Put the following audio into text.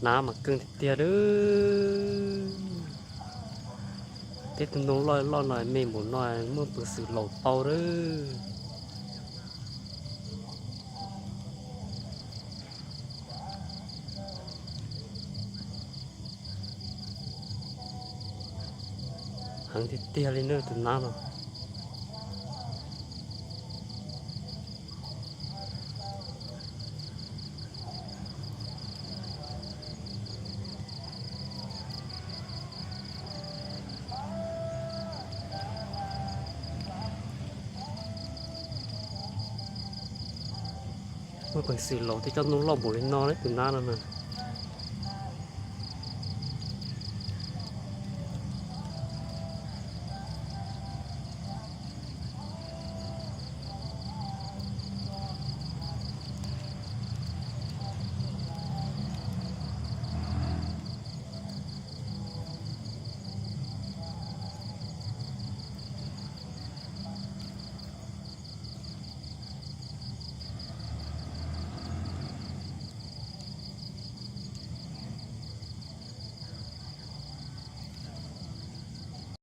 Nab mas keej tiag tiag. Teb tug ntoo loj loj no me npaum no muaj peev xwm laus tau lawm. Heev tiag tiag li na tus nab no. Muaj peev xwm laus thiaj coj ntoo loj npaum li no lawm tus nab no na.